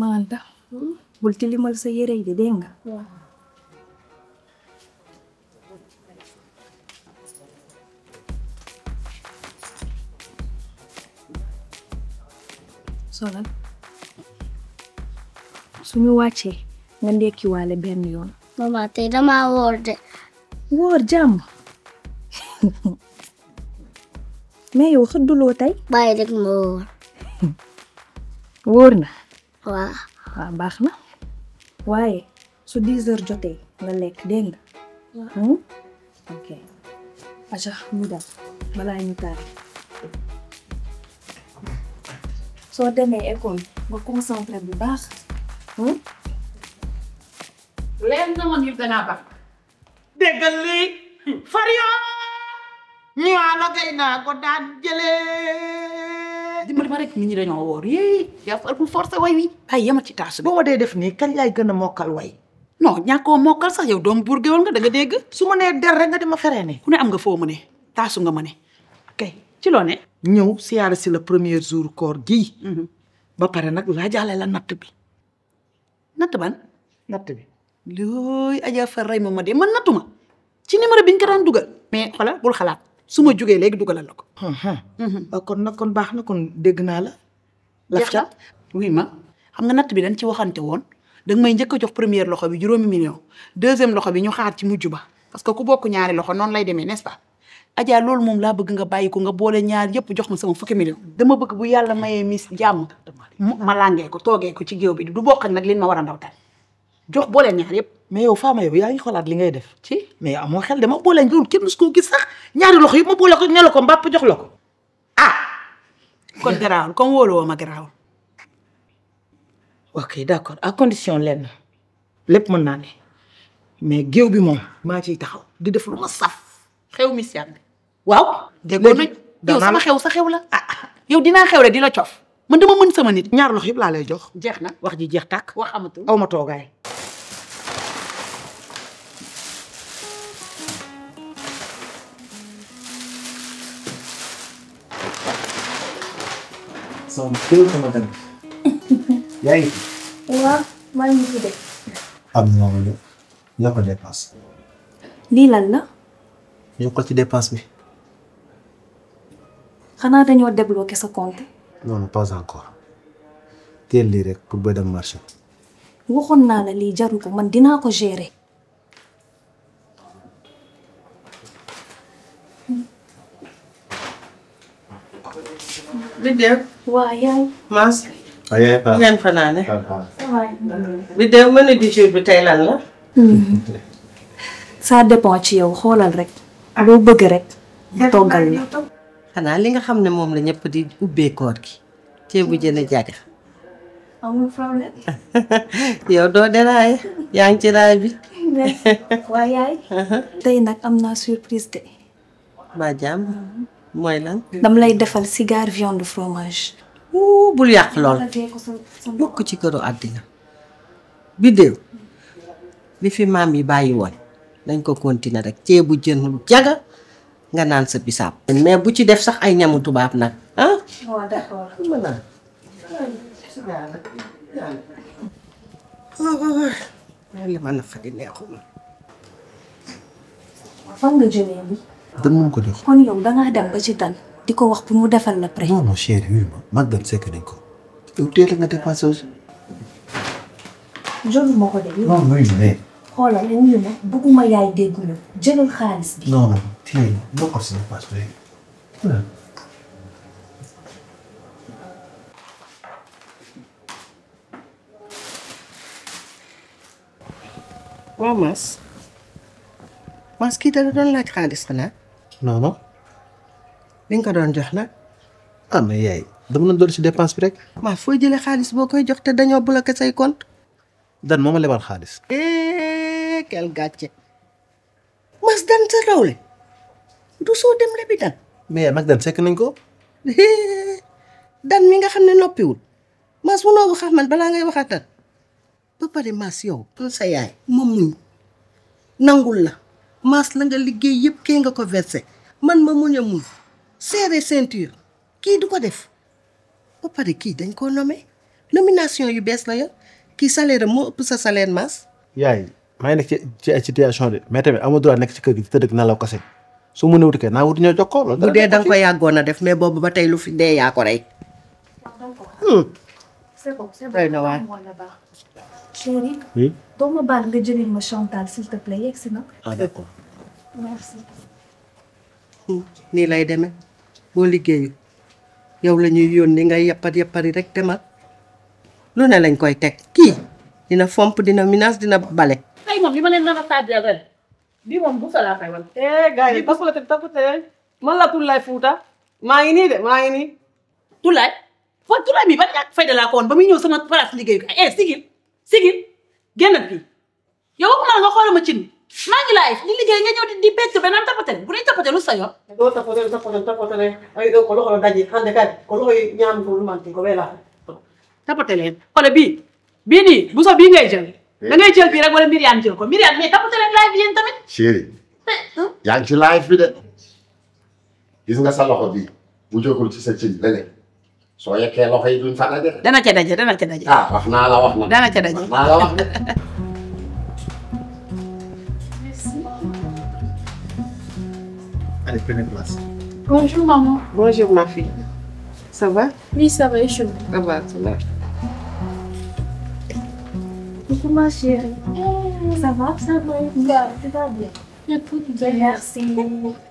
Manta bul tilimal sa yére yi de dégg nga. solal suñu wàccee nga ndekkiwaale benn yoon. Mama tey dama woor de. woor jàmm mais yow xëdduloo tey. bàyyi rek ma woor. wóor na. waaw. waaw baax na waaye su 10 heures jotee nga lekk dégg nga. ok aca ñu dem balaa ñu taal. soo demee école nga concentré bu baax. leen na man yëpp danaa baax. déggal lii Fario ñuwaalo gay naa ko daan jëlee. dimbali ma rek nit ñi dañoo woor yéey yaa far bu forcé way wi ay yamal ci taasu bi. boo ma dee def nii kañ laay gën a mokkal way. non ñàkkoo mokkal sax yow doom buur géwél nga da nga dégg. su ma nee der rek nga di ma feree ne. ku ne am nga foo mu ne taasu nga ma ne. ok ci loo ne. ñëw siyaare si le premier jour koor gii. ba pare nag laa jaale la natt bi. natt ban. natt bi. looy Adja Far rey ma dee man nattuma ci numéro bi ñu ko daan dugal. mais xoolal bul xalaat su ma jugee léegi dugalal la ko. kon nag kon baax na kon dégg naa la. laf cat oui ma xam nga natt bi dañ ci waxante woon danga may njëkk a jox première loxo bi 5 millions deuxième loxo bi ñu xaar ci mujj ba parce que ku bokk ñaari loxo noonu lay demee n'est-ce pas. Adja loolu moom laa bëgg nga bàyyi ko nga boole ñaar yëpp jox ma sama fukki millions. dama bëgg bu yàlla mayee mis jàmm ma làngee ko toogee ko ci géew bi du bokk ak nag liñ ma war a ndawtal jox boole ñaar yëpp. mais yow Fama yow yaa ngi xoolaat li ngay def. ci mais amoo xel dama boole loolu kenn musu koo gis sax ñaari loxo yëpp ma boole ko ñela ko mbàpp jox la ko ah. kon garaawul comme wóolu woo ma garaawul. ok d'accord à condition lenn lépp mën naa ne mais géew bi moom maa ciy taxaw di def lu ma saf. xew mi si ànd. waaw. déggoo nañ yow sama xew sa xew la. yow dinaa xew rek di la cof man dama mën sama nit. ñaar loxo yëpp laa lay jox. jeex na wax ji jeex tàkk. wax amatul aw ma toogaay. sama kër sama tamit. yaa ngi fi. waaw maa ngi fi de. am na ma yokk dépense. lii lan la. yokkal ci dépense bi. xanaa dañoo débloqué sa compte. non non pas encore. teel lii rek pour booy dem marché. waxoon naa la lii jaru ko man dinaa ko gérer. Biddew. waa yaay. Maas. aywa Paa. ngeen fanaane. waay. Biddew menu du jour bi tey lan la. ça dépend ci yow xoolal rek. loo bëgg rek. toggal la. xanaa li nga xam ne moom la ñëpp di ubbee koor gi. ceebu jën jaaga. amul problème. yow doo déraillé. yaa ngi ci raay bi. waa yaay. tey nag am naa surprise de. ba jàmm. mooy lan. dam lay defal cigare viande fromage. bul yàq lool. bokk ci këru àddina. Biddew. li fi maam yi bàyyi woon. dañ ko continuer rek ceebu jën jaga nga naan sa bisaab. mais bu ci def sax ay ñamu tubaab nag ah. waaw d'accord. li ma nafa di neexuma. fan nga jëlee bi. dan moom ko jox. kon yow dangaa dem ba ci dan di ko wax pour mu defal la prêt. non non chérie wuyu ma mag dan sekk nañ ko. yow teel nga dépensé aussi. jëlu ma ko de. non wuyu ma ne. xoolal wuyu ma bëgguma yaay dégg ñu jëlal xaalis bi. non non teel nga ko si dépense bi. waaw Mass. Mass kii da doon laaj xaalis xanaa. non non. li nga ko doon jox nag. ah mais yaay dama doon si dépense bi rek. maa fooy jëlee xaalis boo koy jox te dañoo bloqué say compte. dan moo ma lebal xaalis. quel gàcce. Mass dan sa rawle. du soo dem lebi dan. mais yaay mag dan sekk nañ ko. dan mi nga xam ne noppiwul. Mass munoo wax man balaa ngay waxaat ba pare Mass yow. sa yaay moom muñ nangul la. Mass la nga liggéey yëpp kee nga ko versé man ma muñ a muñ serré ceinture kii du ko def ba pare kii dañ koo nommé nomination yu bees la ya kii salaire moo ëpp sa salaire maas. yaay maa ngi nekk ci situation de mais tamit amoo droit nekk ci kër gi tëdd nelaw kese su mu wuti kay naa wuti ñoo jokkoo loolu. bu dee da nga ko yàggoon a def mais boobu ba tey lu fi dee yaa ko rey. C'est bon, c'est bon. Doy na waar. Moi, là-bas. Chérie, oui. doo ma baal nga jëlil ma Chantal s'il te plaît yegg si na. ah d'accord. Merci. nii lay demee boo liggéeyu yow la ñuy yónni ngay yappari rek demal lu ne lañ koy teg kii dina fomp dina menace dina bale. tey moom li ma leen nar a tàddeel ren bii moom bu salaa fay wala. gars yi parce que tapute man la Tullaay Fuuta maa ngi nii de maa ngi nii. Tullaay foofu Tullaay mi ban ñàkk fayda laa ko woon ba muy ñëw sama place liggéeyu kay sigil génn bi yow waxuma la nga xoolal ma cin maa ngi laay li liggéey nga ñëw di pecc beneen tapate bu dee tapate lu sa yoon. doo tapate ay ko loxo la daji xande kay ko loxo yi ñaam ko lu manti ko wela tapate leen xoole bii nii bu so bii ngay jël da ngay jël bii rek wala Myriam jël ko Myriam mais tapate leen live bi yéen tamit. chéri yaa ngi ci live bi de gis nga sa loxo bi bu jógul ci sa cin lene soo yekkee loxo yi duñ fa daje. dana ca daje. ah wax naa la wax na. dana ca daje. wax naa la wax de. allez prenez place. Bonjour maman. Bonjour ma fille. Ça va? Oui, ça va, et chez vous? Ça va, ça va. Coucou ma chérie. Ça va? Ça va, Tu vas bien? il y a tout de bien. Merci.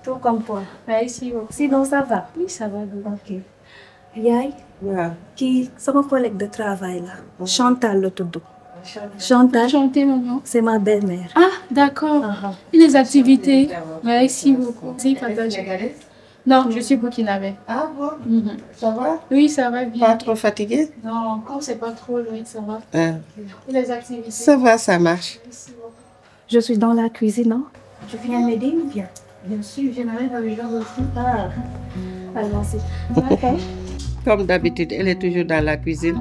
Tout comme toi. Merci beaucoup. Sinon ça va? Oui, ça va. Ok. Yaay. waaw. Kii sama collègue de travail la. Chantal la tudd. Chantal, Enchantée maman. c'est ma belle-mère. Ah, d'accord. Et les activités? Merci beaucoup. C'est partagé. Non, je suis burkinabé. Ah bon? Ça va? Oui, ça va bien. Pas trop fatigué? Non, quand c'est pas trop loin, ça va. Ah. Et les activités? Ça va, ça marche. Je suis dans la cuisine, non? Tu viens m'aider ou bien? Bien sûr, j'aimerais rejoindre aussi. Ah, allons-y. D'accord. Comme d'habitude, elle est toujours dans la cuisine.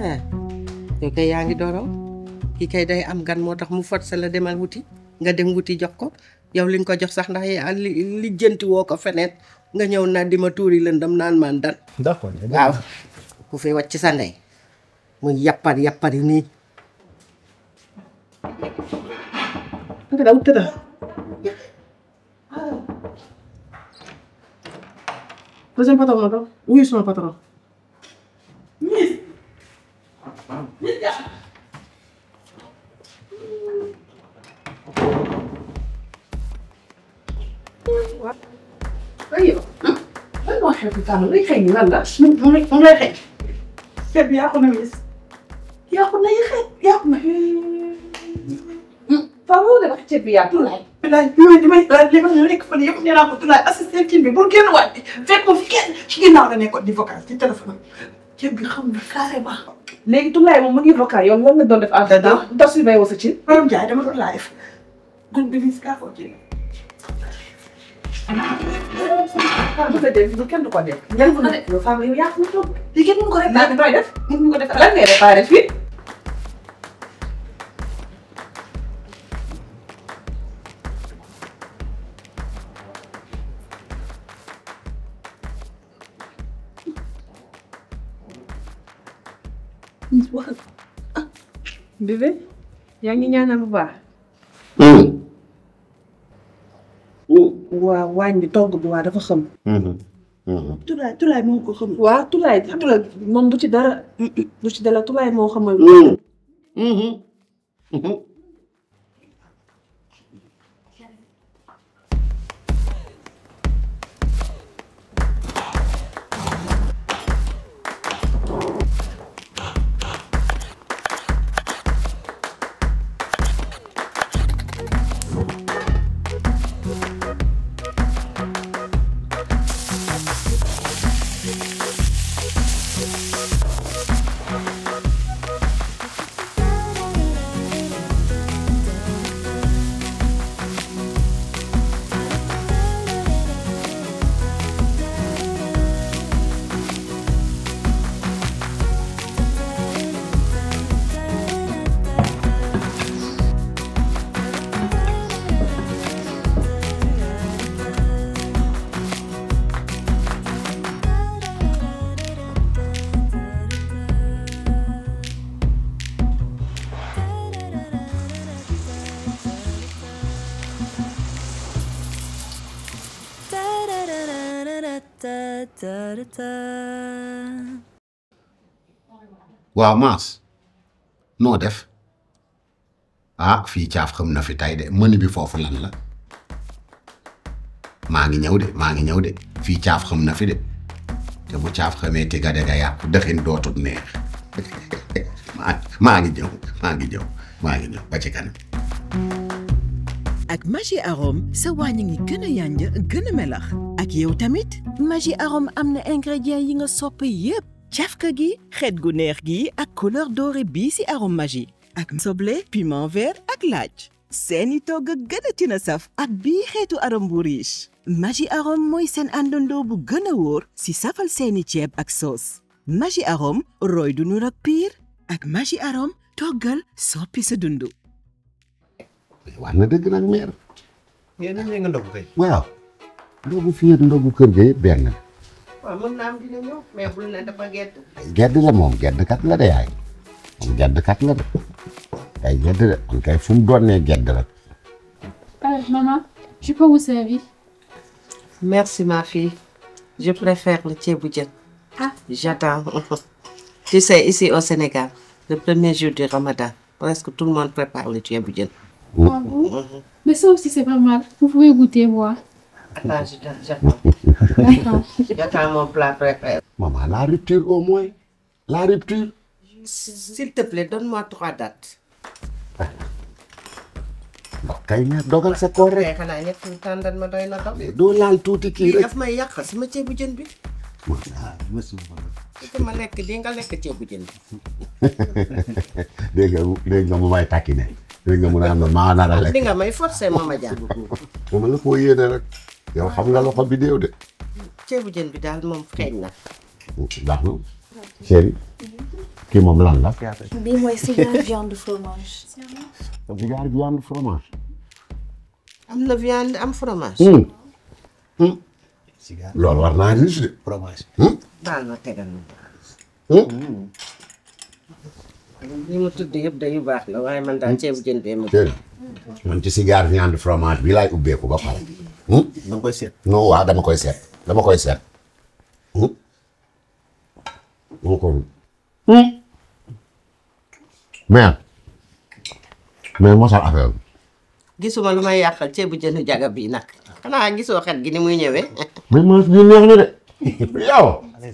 ah yow kay yaa ngi dooroo kii kay day am gan moo tax mu forcé la demal wuti nga dem wuti jox ko yow li nga ko jox sax ndax yaa li jënti woo ko feneen nga ñëw na di ma tuuri lëndam naan maan dan d'accord. waaw ku fi wàcc sa ndey muy yappari nii. Deuxième patron, oui, son patron. Ayo, lan moo xew ci tànn luy xëy lan la moom lay xëy. Kër bi yàqu na wis. Yàqu na yi xëy yàqu na. Faaw nga wax ceeb bi yàqu na. li ma nekk fan yëpp nee naa ko Tulaay assisté kii bi bul génn waat bi fekk ko fi kenn ci ginnaaw la nekkoon di vocal ci téléphone ceeb bi xam na carrément. Léegi Tulaay moom mu ngi vocal yow lan nga doon def en temps ndax si may woo sa ci. Borom Ndiaye dama doon live. Gun bi mis kaa ko ci. ah bu fekkee du kenn du ko def. ngeen ko def yow Fama yow yaa ko toog. lii kenn mënu ko réparé nooy def mënu ko def lan ngay réparé fii. bébé yaa ngi ñaanal bu baax. waaw waañ bi togg bi waa dafa xam. Tulaay moo ko xam. waaw Tulaay moom du ci dara Tulaay moo xamal. waaw Maas noo def ah fii caaf xam na fi tay de mën bi foofu lan la maa ngi ñëw de fii caaf xam na fi de te bu caaf xamee te ga dega yàqu dëxin dootut neex maa ngi ñëw ba ci kanam. ak Maggi Arôme sa wàññi ngi gën a yànja gën a melax ak yow tamit Maggi Arôme am na ingrédients yi nga sopp yépp cafka gi xeet gu neex gi ak couleur dorée bii ci arôme Maggi ak soble piment vert ak laaj seeni togg gën a tina saf ak bii xeetu arôme bu riche Maggi Arôme mooy seen àndandoo bu gën a wóor ci safal seeni ceeb ak soos Maggi Arôme roy du nur ak piir ak Maggi Arôme toggal soppi sa dundu. war na dëgg nag meer. yéen a ngi ndogu kay. waaw. ndogu fii ak ndogu kër ga yëpp benn. waaw mën naa am dina ñëw mais bul ne dafa gedd. gedd la moom gedd kat la de yaay. moom gedd kat la de. ay gedd de kon kay fu mu doon nee gedd rek. Maman, je peux vous servir? Merci ma fille. Je préfère le ceebu jën. Ah, j'attends. Tu sais, ici au Sénégal, le premier jour du Ramadan, presque tout le monde prépare le ceebu jën. Ah bon? Mais ça aussi, c'est pas mal. Vous pouvez goûter, voir. Attends, j'attends. D'accord. J'attends mon plat préféré. Maman, la rupture au moins. La rupture. S'il te plaît, donne-moi 3 dates. ndox kay nga dogal sa koor rek. xanaa ñett fu tàndal ma doy na taw. doo laal tuuti kii rek. daf may yàq sama ceebu jën bi. ma lekk di nga lekk ceebu jën bi. dégg nga mu may takki ne. dégg nga mu naan maa nar a lekk. di nga may forcé Mama Dia. moom la koo yéene rek. yow xam nga loxo bi déew de. ceebu jën bi daal moom xeeñ na. baax na. chéri. kii moom lan la. bii mooy cigare viande fromage. cigare viande fromage. am na viande am fromage. loolu war naa riche de. fromage. baal ma tegal ma. li mu tudd yëpp dayu baax la waaye man daal ceebu jën bee ma. man ci cigare viande fromage bi laay ubbeeku ba pare. da nga koy seet. non waaw dama koy seet. mais mosal affaire bi. gisuma lu may yàqal ceebu jënu jaga bii nag xanaa gisoo xet gi ni muy ñëwee. mais mos bi neex na de. yow.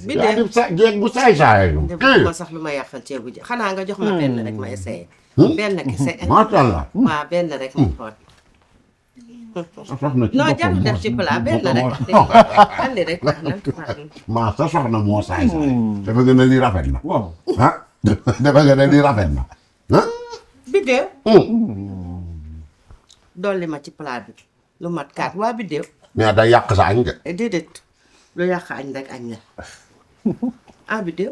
bi yaa di sa jeeg bu saay-saay. ma sax lu ma yàqal ceebu jën xanaa nga jox ma benn rek ma essayé. benn kese. macha allah. waaw benn rek ma xool. non jarul def ci plat benn rek. andi rek baax na. maa sa soxna moo saay-saay. dafa gën a lii rafet na. ah dafa gën a lii rafet na. ah. Biddéew. dolli ma ci plat bi lu mat 4 waa Biddéew. mais day yàq sa añ de. déedéet lu yàq añ rek añ la. ah Biddéew.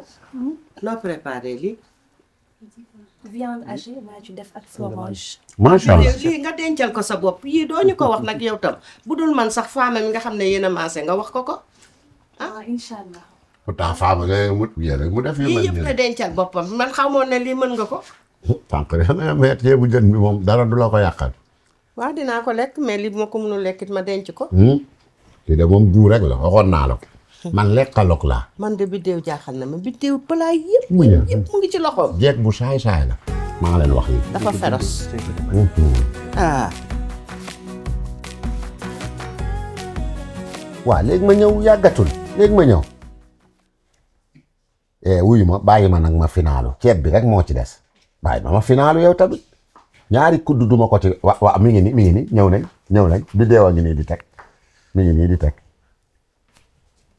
noo préparé lii. viande hachée laa ci def ak fromage. macha allah lii nga dencal ko sa bopp yii doo ñu ko wax nag yow tam bu dul man sax faama mi nga xam ne yéen a maase nga wax ko ko. ah incha allah. pourtant faama nga mu def yu yii mel yëpp nii la dencal boppam man xamoon ne lii mën nga ko. tànk rek xanaa mais ceebu jën bi moom dara du la ko yàqal. waaw dinaa ko lekk mais lii bu ma ko mënul lekkit ma denc ko. lii de moom juu rek la waxoon naa la ko. man lekkaloog laa. man de Biddéew jaaxal na ma Biddéew plat yëpp. yëpp mu ngi ci loxoom. jeeg bu saay-saay la. maa leen wax lii. dafa féroce. ah. waaw léegi ma ñëw yàggatul léegi ma ñëw. wuyu ma bàyyi ma nag ma finaalu ceeb bi rek moo ci des. bàyyi ma finaalu yow tamit. ñaari kudd duma ko ci wa mi ngi ni ñëw nañ Biddéew a ngi nii di teg mi ngi nii di teg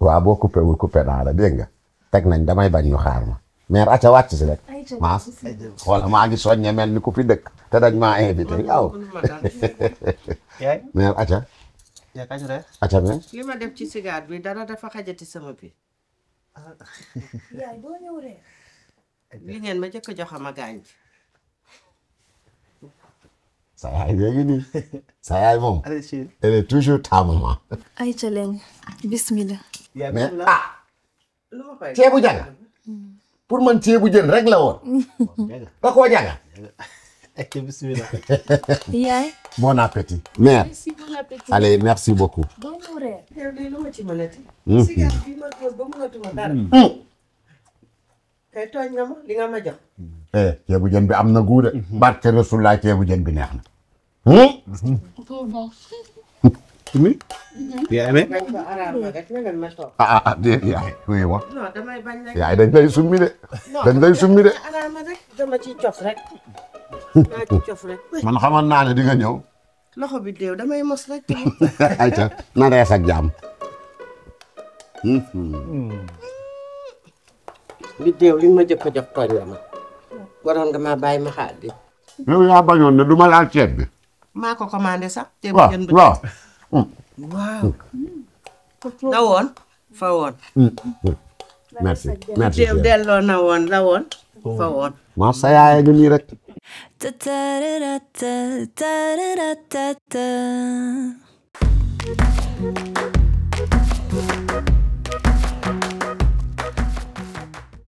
waaw boo coupé wul coupé naa la dégg nga teg nañ damay bañ ñu xaar ma mais acca wàcc si rek maas xoola maa ngi soññe mel ni ku fi dëkk te dañ maa invité waaw mais acca acca mais li ma def ci cigare bi dara dafa xajati sama bi yaay doo ñëw reer. li ngeen ma jëkk jox ma gaañ. sa yaay léegi nii sa yaay moom elle est toujours ta maman. ayca leen bismillah. mais lu ma koy ceebu jaga pour man ceebu jën rek la woon da koo jaga Ok, bismillah. yaay. Bon appétit. Mère. Merci, bon appétit. Allez, merci beaucoup. Bon reer. yow de lu ma ci mënati. Mhm. sigaar bi ma toog ba mënatuma dara. kay tooñ nga ma li nga ma jox. Ceebu jën bi am na guude. Barke Rasulullah ceebu jën bi neex na. Trop bon. Tumi? Yaa amee? bañ ko araama rek na ngeen ma toog. Déet yaay oui wax. non damay bañ rek. Yaay dañ lay summi de. dañ lay summi de. araama rek dama ciy cof rek. naa ci cof rek. Man xamoon naa ne di nga ñëw. loxo bi déew damay mos rek. ayca na rees ak jàmm. bi déew li nga ma jëkk a jox tooñ nga ma. waroon nga maa bàyyi ma xaar di. yow yaa bañoon ne du ma laal ceeb bi. maa ko commandé sax. ceebu waaw jën bu waaw. waaw. na woon fa woon. merci merci. déew delloo na woon la woon fa woon. maa sa yaay ngi nii rek. Ta ta ra ta ta ra ta ta.